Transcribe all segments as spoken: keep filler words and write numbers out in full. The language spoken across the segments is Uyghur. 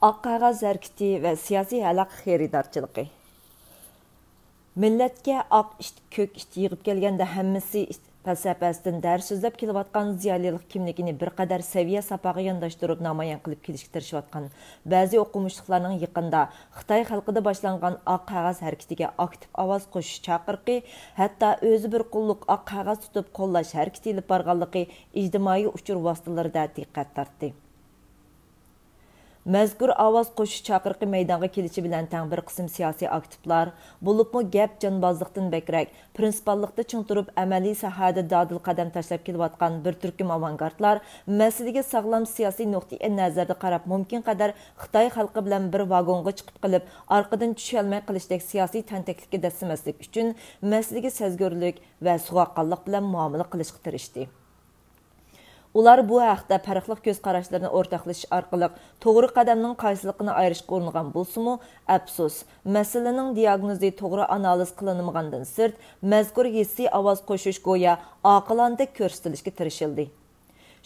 ئاق قەغەز ھەرىكىتى ۋە سىياسىي ھەلەق خېرىدارچىلىقى. مىللەتكە ئاق ئىت، كۆك ئىت يىغىپ كەلگەندە ھەممىسى ئىت پەلسەپەسىدىن دەرس سۆزلەپ كېلىۋاتقان زىيالىيلىق كىملىكىنى بىر قەدەر سەۋىيە ساپاغا يانداشتۇرۇپ نامايان قىلىپ كېلىشكە تىرىشىۋاتقان بەزى ئوقۇمۇشلۇقلارنىڭ يېقىندا خىتاي خەلقىدە باشلانغان ئاق قەغەز ھەرىكىتىگە ئاكتىپ ئاۋاز قوشۇش چاقىرىقى، ھەتتا ئۆزى بىر قوللۇق ئاق قەغەز تۇتۇپ قوللاش ھەرىكىتى ئېلىپ بارغانلىقى ئىجتىمائىي ئۇچۇر ۋاسىتىلىرىدە دىققەت تارتتى. مەزكۇر ئاۋاز قوشۇش چاقىرىقى مەيدانغا كېلىشى بىلەن تەڭ بىر قىسىم سىياسىي ئاكتىپلار، بولۇپمۇ گەپ جانبازلىقتىن بەكرەك، پىرىنسىپاللىقتا چىڭ تۇرۇپ، ئەمەلىي ساھەدە دادىل قەدەم تاشلاپ كېلىۋاتقان بىر تۈركۈم ئاۋانگارتلار مەسىلىگە ساغلام سىياسىي نۇقتىئى نەزەردە قاراپ، مۇمكىن قەدەر خىتاي خەلقى بىلەن بىر ۋاگونغا چىقىپ قېلىپ، ئارقىدىن چۈشەلمەي قېلىشتەك سىياسىي تەنتەكلىككە دەسسىمەسلىك ئۈچۈن، مەسىلىگە سەزگۈرلۈك ۋە سوغۇققانلىق بىلەن مۇئامىلە قىلىشقا تىرىشتى. ئۇلار بۇ ھەقتە پەرقلىق كۆز قاراشلىرىنى ئورتاقلىشىش ئارقىلىق توغرا قەدەمنىڭ قايسىلىقىنى ئايرىشقا ئۇرۇنغان بولسىمۇ، ئەپسۇس، مەسىلىنىڭ دىياگنوزى توغرا ئانالىز قىلىنمىغاندىن سىرت، مەزكۇر ھېسسىي ئاۋاز قوشۇش گويا ئاقىلانىدەك كۆرسىتىلىشكە تىرىشىلدى.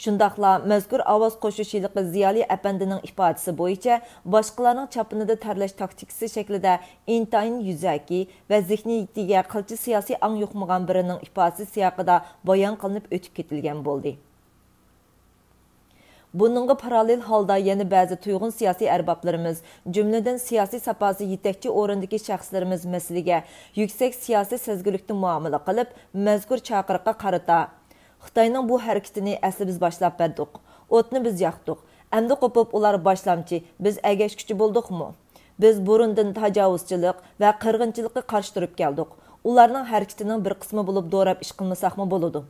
شۇنداقلا مەزكۇر ئاۋاز قوشۇش ھېلىقى زىيالىي ئەپەندىنىڭ ئىپادىسى بويىچە باشقىلارنىڭ چاپىنىدا تەرلەش تاكتىكىسى شەكلىدە ئىنتايىن يۈزەكى ۋە زېھنىيىتىگە قىلچە سىياسىي ئاڭ يۇقمىغان بىرىنىڭ ئىپادىسى سىياقىدا بايان قىلىنىپ ئۆتۈپ كېتىلگەن بولدى. بۇنىڭغا پاراللېل ھالدا يەنە بەزى تۇيغۇن سىياسىي ئەربابلىرىمىز، جۈملىدىن سىياسىي ساپاسى يېتەكچى ئورۇندىكى شەخسلىرىمىز مەسىلىگە يۈكسەك سىياسىي سەزگۈرلۈكتە مۇئامىلە قىلىپ، مەزكۇر چاقىرىققا قارىتا، خىتاينىڭ بۇ ھەرىكىتىنى ئەسلى بىز باشلاپ بەردۇق. ئوتنى بىز ياقتۇق. ئەمدى قوپۇپ ئۇلار باشلامچى، بىز ئەگەشكۈچى بولدۇقمۇ؟ بىز بۇرۇندىن تاجاۋۇزچىلىق ۋە قىرغىنچىلىققا قارشى تۇرۇپ كەلدۇق. ئۇلارنىڭ ھەرىكىتىنىڭ بىر قىسمى بولۇپ دوراپ ئىش قىلمىساقمۇ بولىدۇ.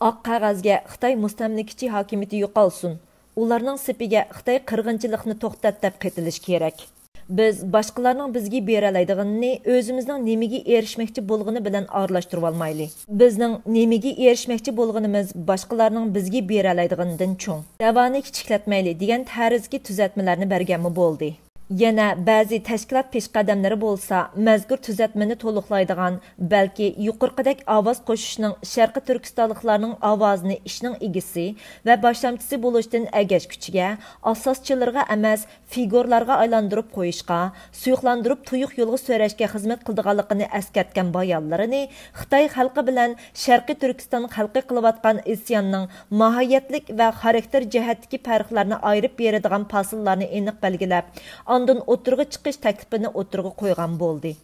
ئاق قەغەزگە خىتاي مۇستەملىكىچى ھاكىمىيىتى يوقالسۇن، ئۇلارنىڭ سېپىگە خىتاي قىرغىنچىلىقنى توختات دەپ قېتىلىش كېرەك. بىز باشقىلارنىڭ بىزگە بېرەلەيدىغىنىنى ئۆزىمىزنىڭ نېمىگە ئېرىشمەكچى بولغىنى بىلەن ئارىلاشتۇرۇۋالمايلى. بىزنىڭ نېمىگە ئېرىشمەكچى بولغىنىمىز باشقىلارنىڭ بىزگە بېرەلەيدىغىنىدىن چوڭ. دەۋانى كىچىكلەتمەيلى دېگەن تەرزدىكى تۈزەتمىلەرنى بەرگەنمۇ بولدى. يەنە بەزى تەشكىلات پېشقەدەملىرى بولسا مەزكۇر تۈزەتمىنى تولۇقلايدىغان، بەلكى يۇقىرىقىدەك ئاۋاز قوشۇشنىڭ شەرقىي تۈركىستانلىقلارنىڭ ئاۋازىنى ئىشنىڭ ئىگىسى ۋە باشلامچىسى بولۇشتىن ئەگەشكۈچىگە، ئاساسچىلىرىغا ئەمەس، فىگۇرلارغا ئايلاندۇرۇپ قويۇشقا، سۇيۇقلاندۇرۇپ تۇيۇق يولغا سۆرەشكە خىزمەت قىلىدىغانلىقىنى ئەسكەرتكەن بايانلىرىنى خىتاي خەلقى بىلەن شەرقىي تۈركىستان خەلقى قىلىۋاتقان ئىسياننىڭ ماھىيەتلىك ۋە خاراكتېر جەھەتتىكى پەرقلەرنى ئايرىپ بېرىدىغان پاسىللارنى ئېنىق بەلگىلەپ، ئاندىن ئوتتۇرىغا چىقىش تەكلىپىنى ئوتتۇرىغا قويغان بولدى.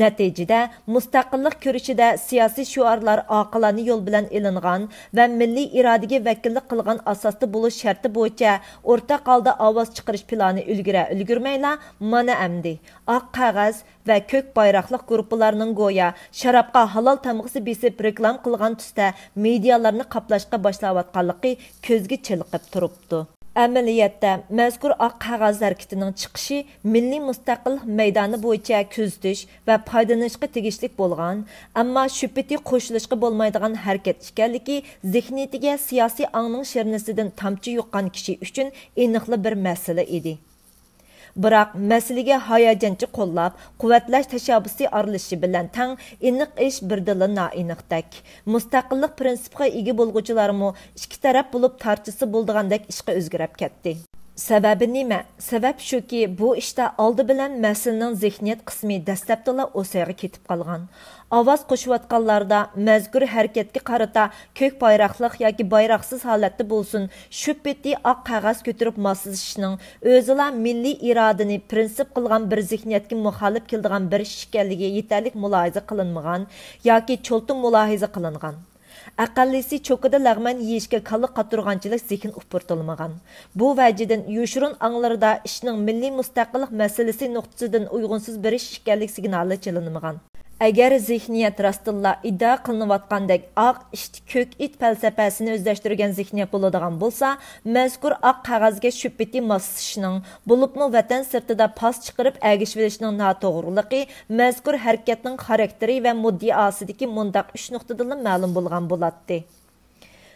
نەتىجىدە، مۇستەقىللىق كۈرىشىدە سىياسىي شوئارلار ئاقىلانە يول بىلەن ئېلىنغان ۋە مىللىي ئىرادىگە ۋەكىللىك قىلغان ئاساستا بولۇش شەرتى بويىچە ئورتاق ھالدا ئاۋاز چىقىرىش پىلانى ئۈلگۈرە ئۈلگۈرمەيلا، مانا ئەمدى ئاق قەغەز ۋە كۆك بايراقلىق گۇرۇپپىلارنىڭ گويا شارابقا ھالال تامغىسى بېسىپ رېكلام قىلغان تۈستە مېدىيالارنى قاپلاشقا باشلاۋاتقانلىقى كۆزگە چېلىقىپ تۇرۇپتۇ. ئەمەلىيەتتە، مەزكۇر ئاق قەغەز ھەرىكىتىنىڭ چىقىشى مىللىي مۇستەقىللىق مەيدانى بويىچە كۆزىتىش ۋە پايدىلىنىشقا تېگىشلىك بولغان، ئەمما شۈبھىتى قوشۇلۇشقا بولمايدىغان ھەرىكەت ئىكەنلىكى زېھنىيىتىگە سىياسىي ئاڭنىڭ شىرنىسىدىن تامچە يۇققان كىشى ئۈچۈن ئېنىقلا بىر مەسىلە ئىدى. بىراق، مەسىلىگە ھاياجانچە قوللاپ، قۇۋۋەتلەش تەشەببۇسى ئارىلىشىشى بىلەن تەڭ ئېنىق ئىش بىردىنلا نائېنىقتەك. مۇستەقىللىق پىرىنسىپىغا ئىگە بولغۇچىلارمۇ ئىككى تەرەپ بولۇپ تارتىشسا بولىدىغاندەك ئىشقا ئۆزگىرەپ كەتتى. سەۋەبى نېمە؟ سەۋەب شۇكى، بۇ ئىشتا ئالدى بىلەن مەسىلىنىڭ زېھنىيەت قىسمى دەسلەپتىلا ئوسايغا كېتىپ قالغان. ئاۋاز قوشۇۋاتقانلاردا مەزكۇر ھەرىكەتكە قارىتا كۆك بايراقلىق ياكى بايراقسىز ھالەتتە بولسۇن، شۈبھىتى ئاق قەغەز كۆتۈرۈپ ماسلىشىشنىڭ ئۆزىلا مىللىي ئىرادىنى پىرىنسىپ قىلغان بىر زېھنىيەتكە مۇخالىپ كېلىدىغان بىر ئىش ئىكەنلىكى يېتەرلىك مۇلاھىزە قىلىنمىغان ياكى چولتا مۇلاھىزە قىلىنغان. ئەقەللىسى چوكىدا لەغمەن يېيىشكە كاللا قاتۇرغانچىلىك زېھىن ئۇپرىتىلمىغان. بۇ ۋەجىدىن يوشۇرۇن ئاڭلىرىدا ئىشنىڭ مىللىي مۇستەقىللىق مەسىلىسى نۇقتىسىدىن ئۇيغۇنسىز بىر ئىش ئىكەنلىك سىگنالى چېلىنمىغان. ئەگەر زېھنىيەت راستتىنلا ئىدىئا قىلىنىۋاتقاندەك ئاق ئىت، كۆك ئىت پەلسەپەسىنى ئۆزلەشتۈرگەن زېھنىيەت بولىدىغان بولسا، مەزكۇر ئاق قەغەزگە شۈبھىتى ماسلىشىشنىڭ، بولۇپمۇ ۋەتەن سىرتىدا پاس چىقىرىپ ئەگىشىۋېلىشنىڭ ناتوغرىلىقى مەزكۇر ھەرىكەتنىڭ خاراكتېرى ۋە مۇددىئاسىدىكى مۇنداق ئۈچ نۇقتىدىنلا مەلۇم بولغان بولاتتى.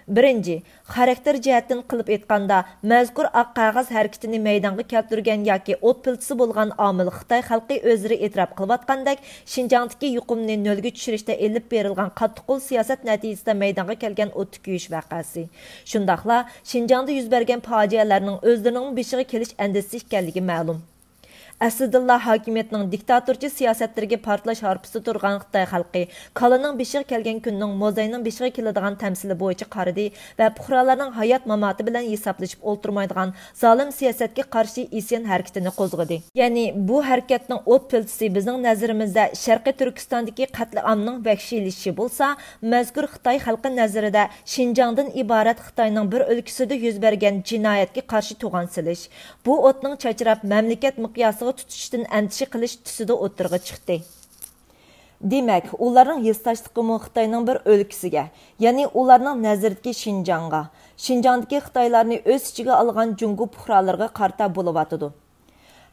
بىرىنچى، خاراكتېر جەھەتتىن قىلىپ ئېيتقاندا، مەزكۇر ئاق قەغەز ھەرىكىتىنى مەيدانغا كەلتۈرگەن ياكى ئوت پىلتىسى بولغان ئامىل خىتاي خەلقى ئۆزلىرى ئېتىراپ قىلىۋاتقاندەك، شىنجاڭدىكى يۇقۇمنى نۆلگە چۈشۈرۈشتە ئېلىپ بېرىلغان قاتتىققول سىياسەت نەتىجىسىدە مەيدانغا كەلگەن ئوتتا كۆيۈش ۋەقەسى. شۇنداقلا شىنجاڭدا يۈز بەرگەن پاجىئەلەرنىڭ ئۆزلىرىنىڭمۇ بېشىغا كېلىش ئەندىزىسى ئىكەنلىكى مەلۇم. ئەسلىدىنلا ھاكىمىيەتنىڭ دىكتاتورچە سىياسەتلىرىگە پارتلاش ھارپىسىدا تۇرغان خىتاي خەلقى كالىنىڭ بېشىغا كەلگەن كۈننىڭ موزاينىڭ بېشىغا كېلىدىغان تەمسىلى بويىچە قارىدى ۋە پۇقرالارنىڭ ھايات ماماتى بىلەن ھېسابلىشىپ ئولتۇرمايدىغان زالىم سىياسەتكە قارشى ئىسيان ھەرىكىتىنى قوزغىدى. يەنى بۇ ھەرىكەتنىڭ ئوت پىلتىسى بىزنىڭ نەزىرىمىزدە شەرقىي تۈركىستاندىكى قەتلىئامنىڭ ۋەھشىيلىشىشى بولسا، مەزكۇر خىتاي خەلقى نەزىرىدە شىنجاڭدىن ئىبارەت خىتاينىڭ بىر ئۆلكىسىدە يۈز بەرگەن جىنايەتكە قارشى توغان سېلىش، بۇ ئوتنىڭ چاچراپ، مەملىكەت مىقياسىغا تۇتىشىدىن ئەندىشە قىلىش تۈسىدە ئوتتۇرىغا چىقتى. دېمەك، ئۇلارنىڭ ھېسداشلىقىمۇ خىتاينىڭ بىر ئۆلكىسىگە، يەنى ئۇلارنىڭ نەزىرىدىكى شىنجاڭغا، شىنجاڭدىكى خىتايلارنى ئۆز ئىچىگە ئالغان جۇڭگو پۇقرالىرىغا قارىتا بولۇۋاتىدۇ.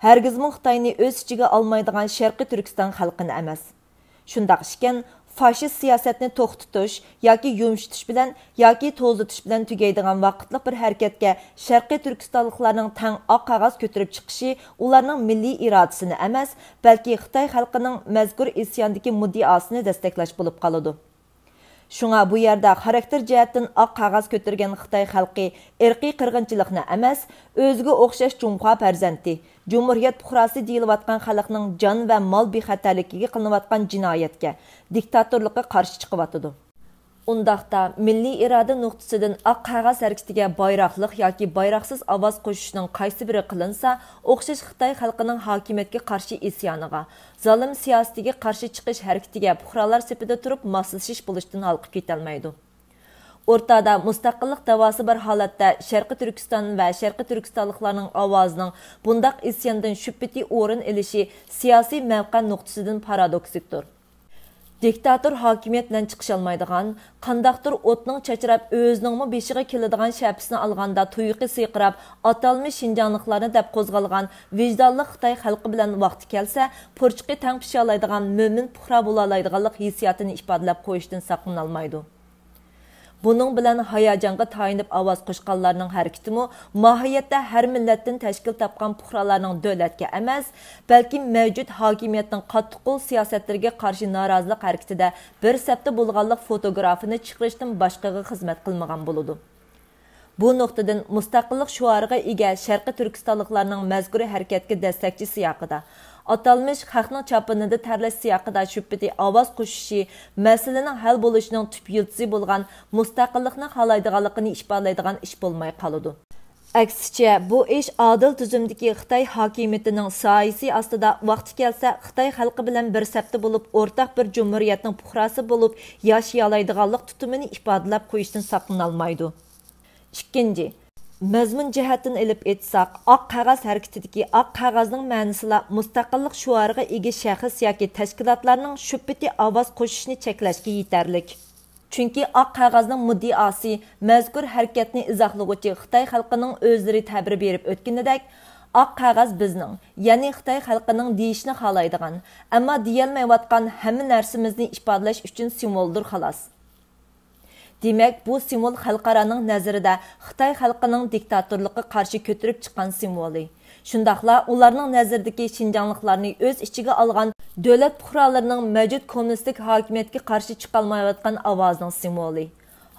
ھەرگىزمۇ خىتاينى ئۆز ئىچىگە ئالمايدىغان شەرقىي تۈركىستان خەلقىنى ئەمەس. شۇنداق ئىكەن، فاشىست سىياسەتنى توختىتىش ياكى يۇمشىتىش بىلەن ياكى توزۇتۇش بىلەن تۈگەيدىغان ۋاقىتلىق بىر ھەرىكەتكە شەرقىي تۈركىستانلىقلارنىڭ تەڭ ئاق قەغەز كۆتۈرۈپ چىقىشى ئۇلارنىڭ مىللىي ئىرادىسىنى ئەمەس، بەلكى خىتاي خەلقىنىڭ مەزكۇر ئىسياندىكى مۇددىئاسىنى دەستەكلەش بولۇپ قالىدۇ. شۇڭا بۇ يەردە خاراكتېر جەھەتتىن ئاق قەغەز كۆتۈرگەن خىتاي خەلقى ئىرقىي قىرغىنچىلىقنى ئەمەس، ئۆزىگە ئوخشاش جۇڭخۇا پەرزەنتى، جۇمھۇرىيەت پۇقراسى دېيىلىۋاتقان خەلقنىڭ جان ۋە مال بىخەتەرلىكىگە قىلىنىۋاتقان جىنايەتكە، دىكتاتورلۇققا قارشى چىقىۋاتىدۇ. ئۇنداقتا، مىللىي ئىرادە نۇقتىسىدىن ئاق قەغەز ھەرىكىتىگە بايراقلىق ياكى بايراقسىز ئاۋاز قوشۇشنىڭ قايسى بىرى قىلىنسا، ئوخشاش خىتاي خەلقىنىڭ ھاكىمىيەتكە قارشى ئىسيانىغا، زالىم سىياسىتىگە قارشى چىقىش ھەرىكىتىگە پۇقرالار سېپىدا تۇرۇپ ماسلىشىش بولۇشتىن ھالقىپ كېتەلمەيدۇ. ئورتادا مۇستەقىللىق داۋاسى بار ھالەتتە شەرقىي تۈركىستان ۋە شەرقىي تۈركىستانلىقلارنىڭ ئاۋازىنىڭ بۇنداق ئىسياندىن شۈبھىتى ئورۇن ئېلىشى سىياسىي مەۋقە نۇقتىسىدىن پارادوكسىكتۇر. دىكتاتور ھاكىمىيەت بىلەن چىقىشالمايدىغان، قانداقتۇر ئوتنىڭ چاچراپ ئۆزىنىڭمۇ بېشىغا كېلىدىغان شەپىسىنى ئالغاندا تۇيۇقى سىرقىراپ، ئاتالمىش شىنجاڭلىقلارنى دەپ قوزغالغان ۋىجدانلىق خىتاي خەلقى بىلەن ۋاقتى كەلسە پۇرچىقى تەڭ پىشالايدىغان مۆمىن پۇقرا بولالايدىغانلىق ھېسسىياتىنى ئىپادىلەپ قويۇشتىن ساقلىنالمايدۇ. بۇنىڭ بىلەن ھاياجانغا تايىنىپ ئاۋاز قوشقانلارنىڭ ھەرىكىتىمۇ ماھىيەتتە ھەر مىللەتتىن تەشكىل تاپقان پۇقرالارنىڭ دۆلەتكە ئەمەس، بەلكى مەۋجۇت ھاكىمىيەتنىڭ قاتتىققول سىياسەتلىرىگە قارشى نارازىلىق ھەرىكىتىدە بىر سەپتە بولغانلىق فوتوگرافىنى چىقىرىشتىن باشقىغا خىزمەت قىلمىغان بولىدۇ. بۇ نۇقتىدىن مۇستەقىللىق شوئارىغا ئىگە شەرقىي تۈركىستانلىقلارنىڭ مەزكۇر ھەرىكەتكە دەستەكچى سىياقىدا، ئاتالمىش خەقنىڭ چاپىنىدا تەرلەش سىياقىدا شۈبھىتى ئاۋاز قوشۇشى، مەسىلىنىڭ ھەل بولۇشىنىڭ تۈپ يىلتىزى بولغان مۇستەقىللىقنى خالايدىغانلىقىنى ئىپادىلەيدىغان ئىش بولماي قالىدۇ. ئەكسىچە، بۇ ئىش ئادىل تۈزۈمدىكى خىتاي ھاكىمىيىتىنىڭ سايىسى ئاستىدا ۋاقتى كەلسە خىتاي خەلقى بىلەن بىر سەپتە بولۇپ، ئورتاق بىر جۇمھۇرىيەتنىڭ پۇقراسى بولۇپ ياشىيالايدىغانلىق تۇتۇمىنى ئىپادىلەپ قويۇشتىن ساقلىنالمايدۇ. ئىككىنچى، مەزمۇن جەھەتتىن ئېلىپ ئېيتساق، ئاق قەغەز ھەرىكىتىدىكى ئاق قەغەزنىڭ مەنىسىلا مۇستەقىللىق شوئارىغا ئىگە شەخس ياكى تەشكىلاتلارنىڭ شۈبھىتى ئاۋاز قوشۇشنى چەكلەشكە يېتەرلىك. چۈنكى ئاق قەغەزنىڭ مۇددىئاسى مەزكۇر ھەرىكەتنى ئىزاھلىغۇچى خىتاي خەلقىنىڭ ئۆزلىرى تەبىر بېرىپ ئۆتكىنىدەك، ئاق قەغەز بىزنىڭ، يەنى خىتاي خەلقىنىڭ دېيىشنى خالايدىغان، ئەمما دېيەلمەيۋاتقان ھەممە نەرسىمىزنى ئىپادىلەش ئۈچۈن سىمۋولدۇر، خالاس. دېمەك، بۇ سىمۋول خەلقئارانىڭ نەزىرىدە خىتاي خەلقىنىڭ دىكتاتورلۇققا قارشى كۆتۈرۈپ چىققان سىمۋولى. شۇنداقلا ئۇلارنىڭ نەزىرىدىكى شىنجاڭلىقلارنى ئۆز ئىچىگە ئالغان دۆلەت پۇقرالىرىنىڭ مەۋجۇت كوممۇنىستىك ھاكىمىيەتكە قارشى چىقالمايۋاتقان ئاۋازىنىڭ سىمۋولى.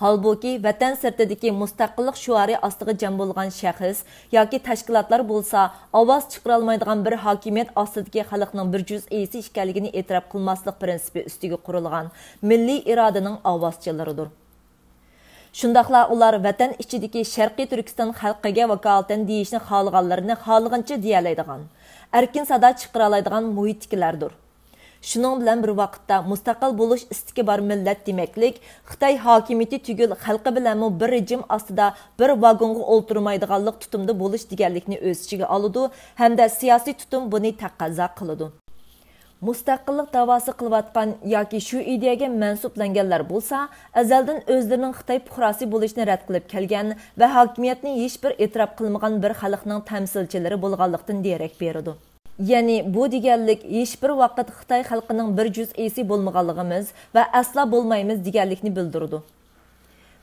ھالبۇكى، ۋەتەن سىرتىدىكى مۇستەقىللىق شوئارى ئاستىغا جەم بولغان شەخس ياكى تەشكىلاتلار بولسا ئاۋاز چىقىرالمايدىغان بىر ھاكىمىيەت ئاستىدىكى خەلقنىڭ بىر جۈزئىيسى ئىكەنلىكىنى ئېتىراپ قىلماسلىق پىرىنسىپى ئۈستىگە قۇرۇلغان مىللىي ئىرادىنىڭ ئاۋازچىلىرىدۇر. شۇنداقلا ئۇلار ۋەتەن ئىچىدىكى شەرقىي تۈركىستان خەلقىگە ۋاكالىتەن دېيىشنى خالىغانلىرىنى خالىغىنىچە دېيەلەيدىغان، ئەركىن سادا چىقىرالايدىغان مۇھىتتىكىلەردۇر. شۇنىڭ بىلەن بىر ۋاقىتتا، مۇستەقىل بولۇش ئىستىكى بار مىللەت دېمەكلىك، خىتاي ھاكىمىيىتى تۈگۈل، خەلقى بىلەنمۇ بىر رېجىم ئاستىدا بىر ۋاگونغا ئولتۇرمايدىغانلىق تۇتۇمدا بولۇش دېگەنلىكنى ئۆز ئىچىگە ئالىدۇ ھەمدە سىياسىي تۇتۇم بۇنى تەقەززا قىلىدۇ. مۇستەقىللىق داۋاسى قىلىۋاتقان ياكى شۇ ئىدىيەگە مەنسۇپلەنگەنلەر بولسا، ئەزەلدىن ئۆزلىرىنىڭ خىتاي پۇقراسى بولۇشىنى رەت قىلىپ كەلگەن ۋە ھاكىمىيەتنى ھېچبىر ئېتىراپ قىلمىغان بىر خەلقنىڭ تەمسىلچىلىرى بولغانلىقتىن دېرەك بېرىدۇ. يەنى بۇ دېگەنلىك ھېچبىر ۋاقىت خىتاي خەلقىنىڭ بىر جۈزئىسى بولمىغانلىقىمىز ۋە ئەسلا بولمايمىز دېگەنلىكنى بىلدۈرىدۇ.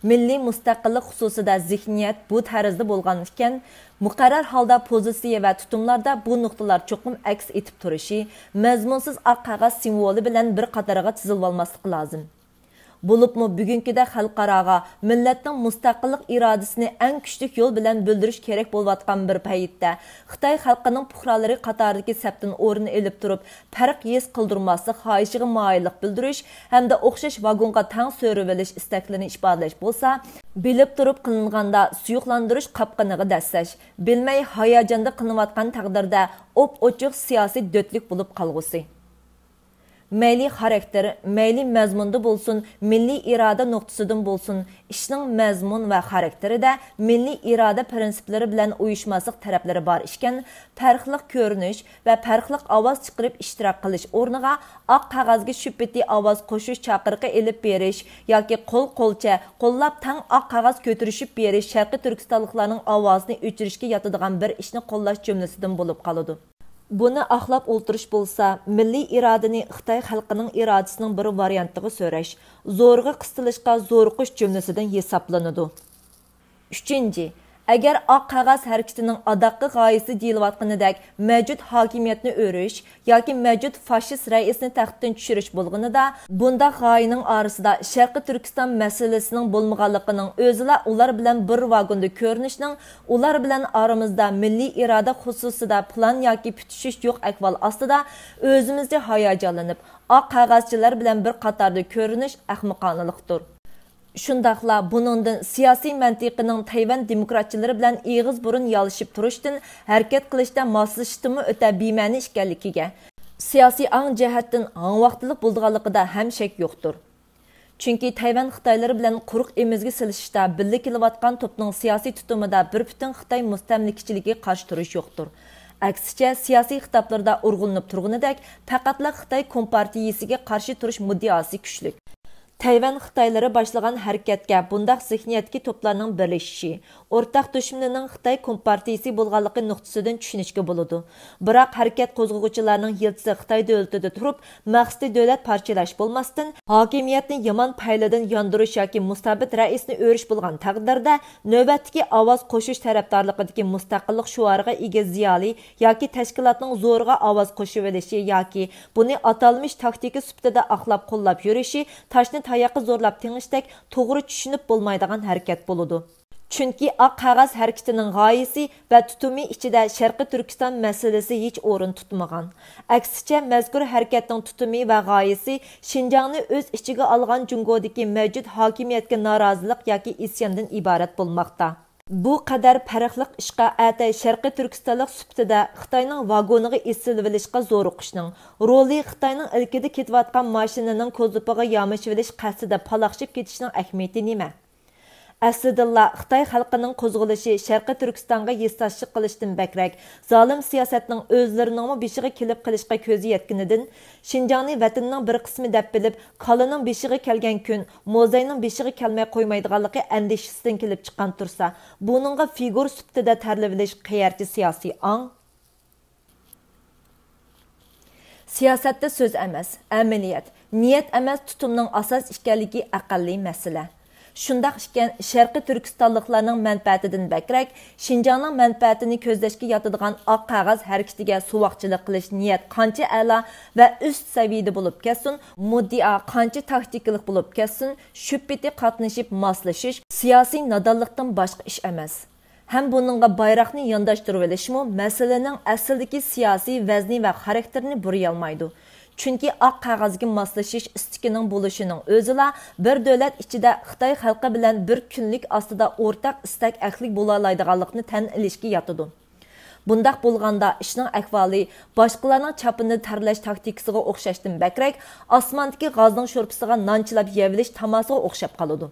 مىللىي مۇستەقىللىق خۇسۇسىدا زېھنىيەت بۇ تەرزدە بولغان ئىكەن، مۇقەررەر ھالدا پوزىتسىيە ۋە تۇتۇملاردا بۇ نۇقتىلار چوقۇم ئەكس ئېتىپ تۇرۇشى، مەزمۇنسىز ئاق قەغەز سىمۋولى بىلەن بىر قاتارغا تىزىلىۋالماسلىقى لازىم. بولۇپمۇ بۈگۈنكىدەك خەلقئاراغا مىللەتنىڭ مۇستەقىللىق ئىرادىسىنى ئەڭ كۈچلۈك يول بىلەن بىلدۈرۈش كېرەك بولۇۋاتقان بىر پەيتتە، خىتاي خەلقىنىڭ پۇقرالىرى قاتارىدىكى سەپتىن ئورۇن ئېلىپ تۇرۇپ، پەرق ھېس قىلدۇرماسلىق خاھىشىغا مايىللىق بىلدۈرۈش ھەمدە ئوخشاش ۋاگونغا تەڭ سۆرىۋېلىش ئىستەكلىرىنى ئىپادىلەش بولسا، بىلىپ تۇرۇپ قىلىنغاندا سۇيۇقلاندۇرۇش قاپقىنىغا دەسسەش، بىلمەي ھاياجاندا قىلىنىۋاتقان تەقدىردە ئوپئوچۇق سىياسىي دۆتلۈك بولۇپ قالغۇسى. مەيلى خاراكتېر، مەيلى مەزمۇندا بولسۇن، مىللىي ئىرادە نۇقتىسىدىن بولسۇن، ئىشنىڭ مەزمۇن ۋە خاراكتېرىدە مىللىي ئىرادە پىرىنسىپلىرى بىلەن ئۇيۇشماسلىق تەرەپلىرى بار ئىكەن، پەرقلىق كۆرۈنۈش ۋە پەرقلىق ئاۋاز چىقىرىپ ئىشتىراك قىلىش ئورنىغا، ئاق قەغەزگە شۈپپىتى ئاۋاز قوشۇش چاقىرىقى ئېلىپ بېرىش ياكى قول قولچە قوللاپ تەڭ ئاق قەغەز كۆتۈرۈشۈپ بېرىش شەرقىي تۈركىستانلىقلارنىڭ ئاۋازىنى ئۆچۈرۈشكە ياتىدىغان بىر ئىشنى قوللاش جۈملىسىدىن بولۇپ قالىدۇ. بۇنى ئاقلاپ ئولتۇرۇش بولسا، مىللىي ئىرادىنى خىتاي خەلقىنىڭ ئىرادىسىنىڭ بىر ۋارىيانتىغا سۆرەش، زورغا قىستىلىشقا زورۇقۇش جۈملىسىدىن ھېسابلىنىدۇ. ئۈچىنچى، ئەگەر ئاق قەغەز ھەرىكىتىنىڭ ئاداققى غايىسى دېيىلىۋاتقىنىدەك مەۋجۇت ھاكىمىيەتنى ئۆرۈش ياكى مەۋجۇت فاشىست رەئىسنى تەختتىن چۈشۈرۈش بولغىنىدا، بۇنداق غايىنىڭ ئارىسىدا شەرقىي تۈركىستان مەسىلىسىنىڭ بولمىغانلىقىنىڭ ئۆزىلا ئۇلار بىلەن بىر ۋاگوندا كۆرۈنۈشنىڭ، ئۇلار بىلەن ئارىمىزدا مىللىي ئىرادە خۇسۇسىدا پىلان ياكى پۈتۈشۈش يوق ئەھۋال ئاستىدا ئۆزىمىزچە ھاياجانلىنىپ، ئاق قەغەزچىلەر بىلەن بىر قاتاردا كۆرۈنۈش ئەخمىقانىلىقتۇر. شۇنداقلا بۇنىڭدىن سىياسىي مەنتىقىنىڭ تەيۋەن دېموكراتچىلىرى بىلەن ئېغىز بۇرۇن يالىشىپ تۇرۇشتىن ھەرىكەت قىلىشتا ماسلىشىشتىنمۇ ئۆتە بىمەنە ئىكەنلىكىگە، سىياسىي ئاڭ جەھەتتىن ھاڭۋاقتىلىق بولىدىغانلىقىدا ھەم شەك يوقتۇر. چۈنكى تەيۋەن خىتايلىرى بىلەن قۇرۇق ئېمىزگە سېلىشىشتا بىللە كېلىۋاتقان توپنىڭ سىياسىي تۇتۇمىدا بىر پۈتۈن خىتاي مۇستەملىكىچىلىكىگە قارشى تۇرۇش يوقتۇر. ئەكسىچە، سىياسىي خىتابلىرىدا ئۇرغۇلىنىپ تۇرغىنىدەك، پەقەتلا خىتاي كومپارتىيىسىگە قارشى تۇرۇش مۇددىئاسى كۈچلۈك. تەيۋەن خىتايلىرى باشلىغان ھەرىكەتكە بۇنداق زېھنىيەتتىكى توپلارنىڭ بىرلىشىشى، ئورتاق دۈشمىنىنىڭ خىتاي كومپارتىيىسى بولغانلىقى نۇقتىسىدىن چۈشىنىشكە بولىدۇ. بىراق ھەرىكەت قوزغىغۇچىلارنىڭ يىلتىزى خىتاي دۆلىتىدە تۇرۇپ، مەقسىتى دۆلەت پارچىلاش بولماستىن، ھاكىمىيەتنى يامان پەيلىدىن ياندۇرۇش ياكى مۇستەبىت رەئىسنى ئۆرۈش بولغان تەقدىردە، نۆۋەتتىكى ئاۋاز قوشۇش تەرەپدارلىقىدىكى مۇستەقىللىق شوئارىغا ئىگە زىيالىي ياكى تەشكىلاتنىڭ زورىغا ئاۋاز قوشۇۋېلىشى ياكى بۇنى ئاتالمىش تاكتىكا سۈپىتىدە ئاقلاپ قوللاپ يۈرۈشى تاشنى تاياققا زورلاپ تېڭىشتەك توغرا چۈشىنىپ بولمايدىغان ھەرىكەت بولىدۇ. چۈنكى ئاق قەغەز ھەرىكىتىنىڭ غايىسى ۋە تۇتۇمى ئىچىدە شەرقىي تۈركىستان مەسىلىسى ھېچ ئورۇن تۇتمىغان. ئەكسىچە، مەزكۇر ھەرىكەتنىڭ تۇتۇمى ۋە غايىسى شىنجاڭنى ئۆز ئىچىگە ئالغان جۇڭگودىكى مەۋجۇت ھاكىمىيەتكە نارازىلىق ياكى ئىسياندىن ئىبارەت بولماقتا. بۇ قەدەر پەرقلىق ئىشقا ئەتەي شەرقىي تۈركىستانلىق سۈپىتىدە خىتاينىڭ ۋاگونىغا ئېسىلىۋېلىشقا زورۇقۇشنىڭ رولى خىتاينىڭ ئىلكىدە كېتىۋاتقان ماشىنىنىڭ كوزۇپىغا يامىشىۋېلىش قەستىدە پالاقشىپ كېتىشىنىڭ ئەھمىيىتى نېمە؟ ئەسلىدىنلا خىتاي خەلقىنىڭ قوزغىلىشى شەرقىي تۈركىستانغا ھېسداشلىق قىلىشتىن بەكرەك، زالىم سىياسەتنىڭ ئۆزلىرىنىڭمۇ بېشىغا كېلىپ قېلىشقا كۆزى يەتكىنىدىن، شىنجاڭنى ۋەتىنىنىڭ بىر قىسمى دەپ بىلىپ، كالىنىڭ بېشىغا كەلگەن كۈن موزاينىڭ بېشىغا كەلمەي قويمايدىغانلىقى ئەندىشىسىدىن كېلىپ چىققان تۇرسا، بۇنىڭغا فىگۇر سۈپىتىدە تەرلىۋېلىش قەيەرچە سىياسىي ئاڭ؟ سىياسەتتە سۆز ئەمەس، ئەمەلىيەت، نىيەت ئەمەس، تۇتۇمنىڭ ئاساس ئىكەنلىكى ئەقەللىي مەسىلە. شۇنداق ئىكەن، شەرقىي تۈركىستانلىقلارنىڭ مەنپەئەتىدىن بەكرەك، شىنجاڭنىڭ مەنپەئەتىنى كۆزلەشكە ياتىدىغان ئاق قەغەز ھەرىكىتىگە سوۋاقچىلىق قىلىش نىيەت قانچە ئەلا ۋە ئۈست سەۋىيەدە بولۇپ كەتسۇن، مۇددىئا قانچە تاكتىكىلىق بولۇپ كەتسۇن، شۈپپىتى قاتنىشىپ ماسلىشىش سىياسىي نادانلىقتىن باشقا ئىش ئەمەس. ھەم بۇنىڭغا بايراقنى يانداشتۇرۇۋېلىشمۇ مەسىلىنىڭ ئەسلىدىكى سىياسىي ۋەزنى ۋە خاراكتېرىنى بۇرىيالمايدۇ. چۈنكى ئاق قەغەزگە ماسلىشىش ئىستىكىنىڭ بولۇشىنىڭ ئۆزىلا بىر دۆلەت ئىچىدە خىتاي خەلقى بىلەن بىر كۈنلۈك ئاستىدا ئورتاق ئىستەك ئەھلى بولالايدىغانلىقنى تەن ئېلىشكە ياتىدۇ. بۇنداق بولغاندا ئىشنىڭ ئەھۋالى باشقىلارنىڭ چاپىنىنى تەرلەش تاكتىكىسىغا ئوخشاشتىن بەكرەك، ئاسماندىكى غازنىڭ شورپىسىغا نان چىلاپ يەۋېلىش تاماسىغا ئوخشاپ قالىدۇ.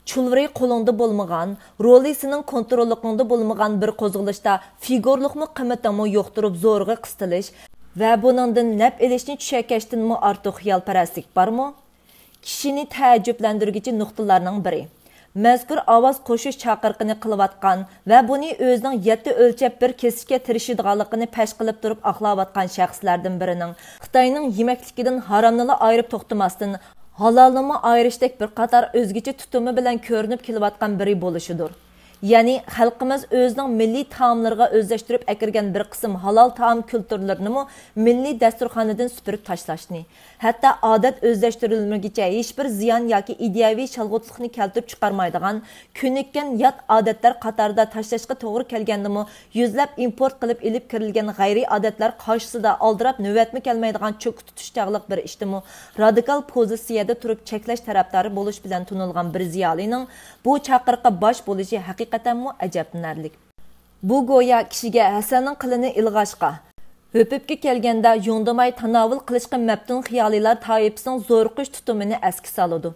چۇلۋۇرى قولۇڭدا بولمىغان، رولى سېنىڭ كونتروللۇقۇڭدا بولمىغان بىر قوزغىلىشتا فىگۇرلۇقمۇ قىممىتىڭمۇ يوقتۇرۇپ زورىغا قىستىلىش ۋە بۇنىڭدىن نەپ ئېلىشنى چۈشەكەشتىنمۇ ئارتۇق خىيالپەرەسلىك بارمۇ؟ كىشىنى تەئەججۈپلەندۈرگۈچى نۇقتىلارنىڭ بىرى، مەزكۇر ئاۋاز قوشۇش چاقىرىقىنى قىلىۋاتقان ۋە بۇنى ئۆزىنىڭ يەتتە ئۆلچەپ بىر كېسىشكە تىرىشىدىغانلىقىنى پەش قىلىپ تۇرۇپ ئاقلاۋاتقان شەخسلەردىن بىرىنىڭ خىتاينىڭ يېمەكلىكىدىن ھارامنىلا ئايرىپ توختىماستىن، ھالالنىمۇ ئايرىشتەك بىر قاتار ئۆزگىچە تۇتۇمى بىلەن كۆرۈنۈپ كېلىۋاتقان بىرى بولۇشىدۇر. يەنى خەلقىمىز ئۆزىنىڭ مىللىي تائاملىرىغا ئۆزلەشتۈرۈپ ئەكىرگەن بىر قىسىم ھالال تائام كۈلتۈرلىرىنىمۇ مىللىي دەستۇرخاندىن سۈپۈرۈپ تاشلاشنى، ھەتتا ئادەت ئۆزلەشتۈرۈلمىگۈچە ھېچبىر زىيان ياكى ئىدىيەۋى چالغۇتلۇقنى كەلتۈرۈپ چىقارمايدىغان، كۆنۈككەن يات ئادەتلەر قاتارىدا تاشلاشقا توغرا كەلگەندىمۇ، يۈزلەپ ئىمپورت قىلىپ ئېلىپ كىرىلگەن غەيرىي ئادەتلەر قارشىسىدا ئالدىراپ نۆۋەتمۇ كەلمەيدىغان چوككا تۇتۇش چاغلىق بىر ئىشتىمۇ رادىكال پوزىتسىيەدە تۇرۇپ چەكلەش تەرەپدارى بولۇش بىلەن تونۇلغان بىر زىيالىينىڭ بۇ چاقىرىققا باش بولۇشى ھەقىقەتەنمۇ ئەجەبلىنەرلىك. بۇ گويا كىشىگە ھەسەلنىڭ قىلىنى ئىلغاشقا، ھۆپۈپكە كەلگەندە يۇڭدىماي تاناۋۇل قىلىشقا مەپتۇن خىيالىيلار تائىپىسىنىڭ زورۇقۇش تۇتۇمىنى ئەسكە سالىدۇ.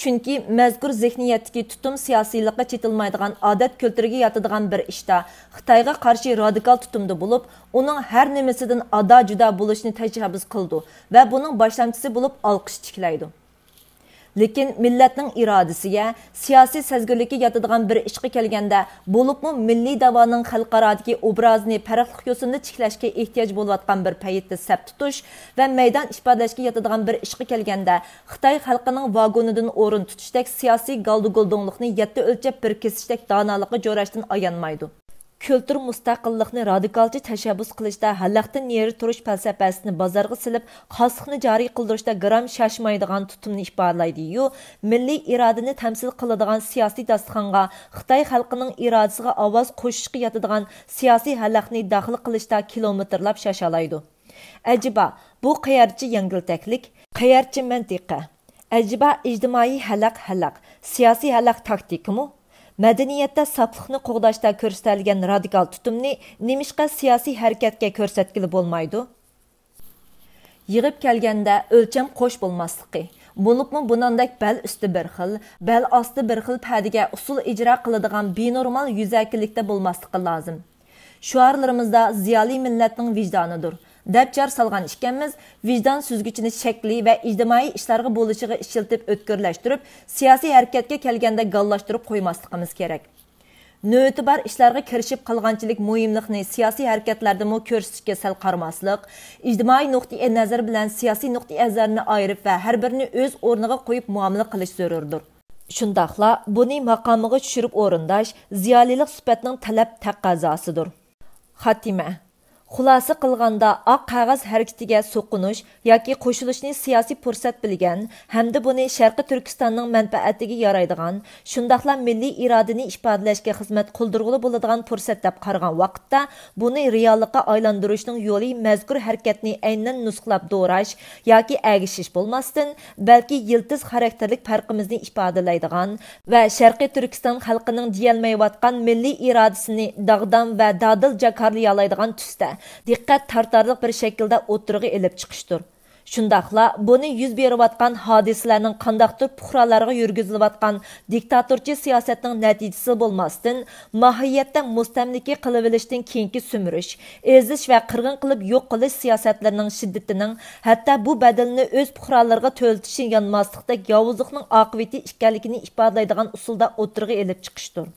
چۈنكى مەزكۇر زېھنىيەتتىكى تۇتۇم سىياسىيلىققا چېتىلمايدىغان ئادەت كۈلتۈرىگە ياتىدىغان بىر ئىشتا خىتايغا قارشى رادىكال تۇتۇمدا بولۇپ، ئۇنىڭ ھەر نېمىسىدىن ئادا-جۇدا بولۇشىنى تەشەببۇس قىلىدۇ ۋە بۇنىڭ باشلامچىسى بولۇپ ئالقىش تىكلەيدۇ. لېكىن مىللەتنىڭ ئىرادىسىگە، سىياسىي سەزگۈرلۈككە ياتىدىغان بىر ئىشقا كەلگەندە، بولۇپمۇ مىللىي داۋانىڭ خەلقئارادىكى ئوبرازىنى پەرقلىق يوسۇندا تىكلەشكە ئېھتىياج بولۇۋاتقان بىر پەيتتە سەپ تۇتۇش ۋە مەيدان ئىپادىلەشكە ياتىدىغان بىر ئىشقا كەلگەندە، خىتاي خەلقىنىڭ ۋاگونىدىن ئورۇن تۇتۇشتەك سىياسىي گالدۇگۇلدۇڭلۇقنى يەتتە ئۆلچەپ بىر كېسىشتەك دانالىققا جوراشتىن ئايانمايدۇ. كۈلتۈر مۇستەقىللىقنى رادىكالچە تەشەببۇس قىلىشتا ھەلەقتىن نېرى تۇرۇش پەلسەپىسىنى بازارغا سېلىپ، خاسلىقنى جارى قىلدۇرۇشتا گىرام شاشمايدىغان تۇتۇمنى ئىپادىلەيدۇ-يۇ، مىللىي ئىرادىنى تەمسىل قىلىدىغان سىياسىي داستىخانغا خىتاي خەلقىنىڭ ئىرادىسىغا ئاۋاز قوشۇشقا ياتىدىغان سىياسىي ھەلەقنى داخىل قىلىشتا كىلومېتىرلاپ شاشالايدۇ. ئەجەبا، بۇ قەيەرچە يەڭگىلتەكلىك، قەيەرچە مەنتىقە؟ ئەجەبا، ئىجتىمائىي ھەلەق ھەلەق، سىياسىي ھەلەق تاكتىكىمۇ؟ مەدەنىيەتتە ساپلىقنى قوغداشتا كۆرسىتەلىگەن رادىكال تۇتۇمنى نېمىشقا سىياسىي ھەرىكەتكە كۆرسەتكىلى بولمايدۇ؟ يىغىپ كەلگەندە ئۆلچەم قوش بولماسلىقى، بولۇپمۇ بۇنىڭدەك بەل ئۈستى بىر خىل، بەل ئاستى بىر خىل پەدىگە ئۇسسۇل ئىجرا قىلىدىغان بىنورمال يۈزەكىلىكتە بولماسلىقى لازىم. شوئارلىرىمىزدا زىيالىي مىللەتنىڭ ۋىجدانىدۇر، دەپ جار سالغان ئىكەنمىز، ۋىجدان سۈزگۈچىنى شەكلىي ۋە ئىجتىمائىي ئىشلارغا بولۇشىغا ئىشلىتىپ ئۆتكۈرلەشتۈرۈپ، سىياسىي ھەرىكەتكە كەلگەندە گاللاشتۇرۇپ قويماسلىقىمىز كېرەك. نۆۋىتى بار ئىشلارغا كىرىشىپ قالغانچىلىك مۇھىملىقنى سىياسىي ھەرىكەتلەردىمۇ كۆرسىتىشكە سەل قارىماسلىق، ئىجتىمائىي نۇقتىئى نەزەر بىلەن سىياسىي نۇقتىئى نەزەرنى ئايرىپ ۋە ھەر بىرىنى ئۆز ئورنىغا قويۇپ مۇئامىلە قىلىش زۆرۈردۇر. شۇنداقلا بۇنى ماقامىغا چۈشۈرۈپ ئورۇنداش زىيالىيلىق سۈپەتنىڭ تەلەپ تەقەززاسىدۇر. خاتىمە. خۇلاسە قىلغاندا، ئاق قەغەز ھەرىكىتىگە سوقۇنۇش ياكى قوشۇلۇشنى سىياسىي پۇرسەت بىلگەن ھەمدە بۇنى شەرقىي تۈركىستاننىڭ مەنپەئەتىگە يارايدىغان، شۇنداقلا مىللىي ئىرادىنى ئىپادىلەشكە خىزمەت قىلدۇرغىلى بولىدىغان پۇرسەت دەپ قارىغان ۋاقىتتا، بۇنى رېئاللىققا ئايلاندۇرۇشنىڭ يولى مەزكۇر ھەرىكەتنى ئەينەن نۇسخىلاپ دوراش ياكى ئەگىشىش بولماستىن، بەلكى يىلتىز خاراكتېرلىك پەرقىمىزنى ئىپادىلەيدىغان ۋە شەرقىي تۈركىستان خەلقىنىڭ دېيەلمەيۋاتقان مىللىي ئىرادىسىنى داغدام ۋە دادىل جاكارلىيالايدىغان تۈستە، دىققەت تارتارلىق بىر شەكىلدە ئوتتۇرىغا ئېلىپ چىقىشتۇر. شۇنداقلا بۇنى يۈز بېرىۋاتقان ھادىسىلەرنىڭ قانداقتۇر پۇقرالارغا يۈرگۈزۈلۈۋاتقان دىكتاتورچە سىياسەتنىڭ نەتىجىسى بولماستىن، ماھىيەتتە مۇستەملىكە قىلىۋېلىشتىن كېيىنكى سۈمۈرۈش، ئېزىش ۋە قىرغىن قىلىپ يوق قىلىش سىياسەتلىرىنىڭ شىددىتىنىڭ ھەتتا بۇ بەدىلىنى ئۆز پۇقرالىرىغا تۆلىتىشى يانماسلىقتەك ياۋۇزلۇقنىڭ ئاقىۋىتى ئىكەنلىكىنى ئىپادىلەيدىغان ئۇسۇلدا ئوتتۇرىغا ئېلىپ چىقىشتۇر.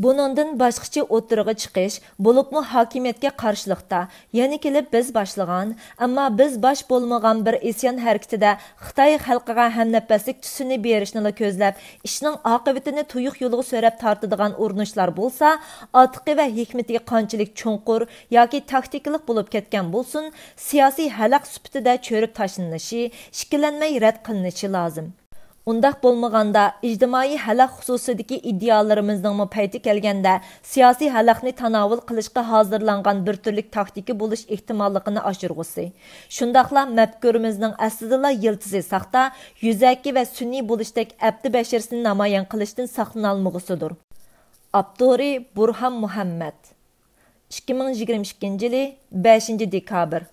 بۇنىڭدىن باشقىچە ئوتتۇرىغا چىقىش، بولۇپمۇ ھاكىمىيەتكە قارشىلىقتا، يەنە كېلىپ بىز باشلىغان، ئەمما بىز باش بولمىغان بىر ئىسيان ھەرىكىتىدە خىتاي خەلقىگە ھەمنەپەسلىك تۈسىنى بېرىشنىلا كۆزلەپ، ئىشنىڭ ئاقىۋىتىنى تۇيۇق يولغا سۆرەپ تارتىدىغان ئۇرۇنۇشلار بولسا، ئاتىقى ۋە ھېكمىتى قانچىلىك چوڭقۇر ياكى تاكتىكىلىق بولۇپ كەتكەن بولسۇن، سىياسىي ھەلەق سۈپىتىدە چۆرۈپ تاشلىنىشى، ئىككىلەنمەي رەت قىلىنىشى لازىم. ئۇنداق بولمىغاندا، ئىجتىمائىي ھەلەق خۇسۇسىدىكى ئىدىئاللىرىمىزنىڭمۇ پەيتى كەلگەندە، سىياسىي ھەلەقنى تاناۋۇل قىلىشقا ھازىرلانغان بىر تۈرلۈك تاكتىكا بولۇش ئېھتىماللىقىنى ئاشۇرغۇسى، شۇنداقلا مەپكۇرىمىزنىڭ ئەسلىدىلا يىلتىزى ساختا، يۈزەكى ۋە سۈنئىي بولۇشتەك ئەپتى بەشىرىسىنى نامايان قىلىشتىن ساقلىنالمىغۇسىدۇر. ئاپتورى: بۇرھان مۇھەممەت. ئىككى مىڭ يىگىرمە ئىككىنچى يىلى بەشىنچى دېكابىر.